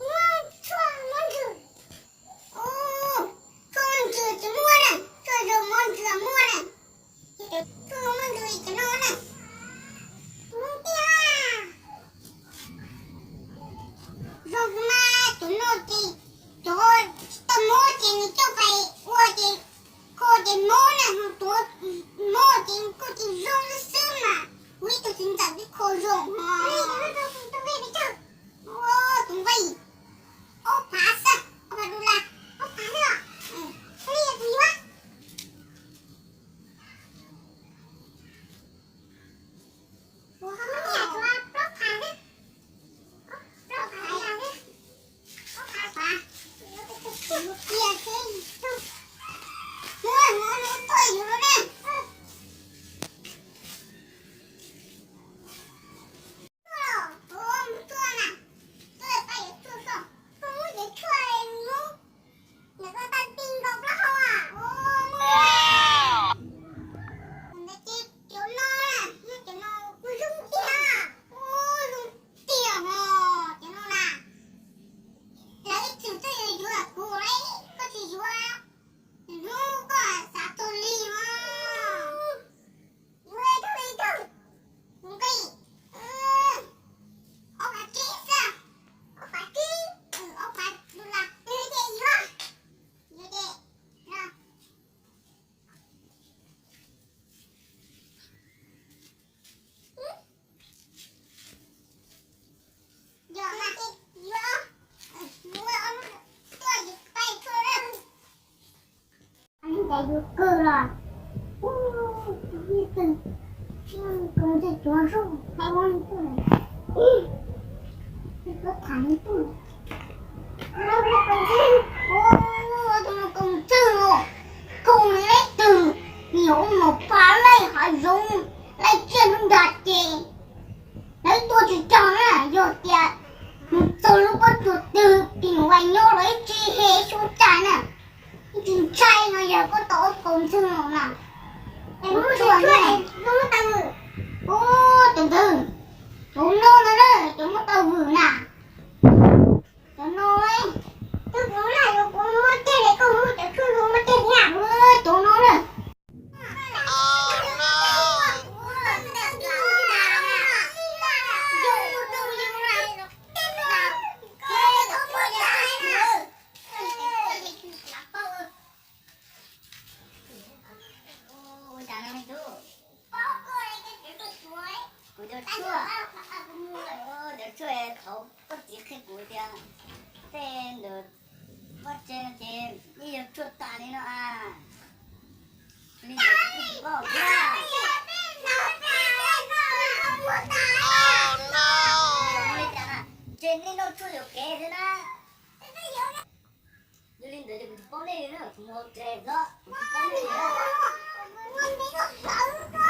Ua, tshuaj muab ntsws tsis muaj na, tshuaj zoo muab ntsws muaj na. Tshuaj muab ntsws cov no na. Zoo tiag. Zoo mas cov no ces, cov tsis tau mob ces nws coj pais ua ces kho ces mob na, tuav mob ces kuj tsis zoo xwb mas. Kuv ib tug txiv ntxawm twb kho zoo os. Tus nqaij ob phav xwb, ob phav dollar, ob phav xwb os. Li tus yuav, ua ho muab nyiaj tsuav plaub phav xwb, plaub phav dollar xwb, ob phav phav, cia xwb, mus mus tuaj yuav na. Tiag, cov no na, lawv ib txwm twb yuav yuav kuv lawm, koj tsis yuav, hnub koj xav tuag li os. Yuav ib tug, ib tug, kuv nqis ob phav tsib xwb, ob phav tsib, ob phav dollar, yuav ces yuav, yuav ces no. Cas yuav kawg los, koom ntxawg tuav zog, hais ua li tuaj, koj tham li tuaj, tus no koom ntxawg los, koom li leej twg, nyuam ua mos phav laij hav zoov, laij tsiaj hnub nrag ces lawv tuaj tsis txog na, yog tias mus txog lub pob tsuas twg tim mus vais nyob los ib tsis he xyuv tag na. Ib tsis ntshai no yog koj tau ob koom ntxawg no na. Ua tsuag ne, ua tus ntawd, tus no no na, tus muab tau vwm na. Cov no, tus no na, yuav kuv muab ceg li koj muab cov tshuaj no muab ceg na. Cov no na. Kuv cov tshuaj, cov tshuaj thaum koj txiv qhia kuv tias tej ntawm vaj tse no ces yeej yog tshuaj tas li no a. Li ntawd kuv tsis paub thiab. Ua li cas na, ntshe nej noj tshuaj yuam kev xwb na. Yog li ntawd ces kuv tsis paub nej li na, kuv mus hauv tsev xwb, kuv tsis paub nej li na.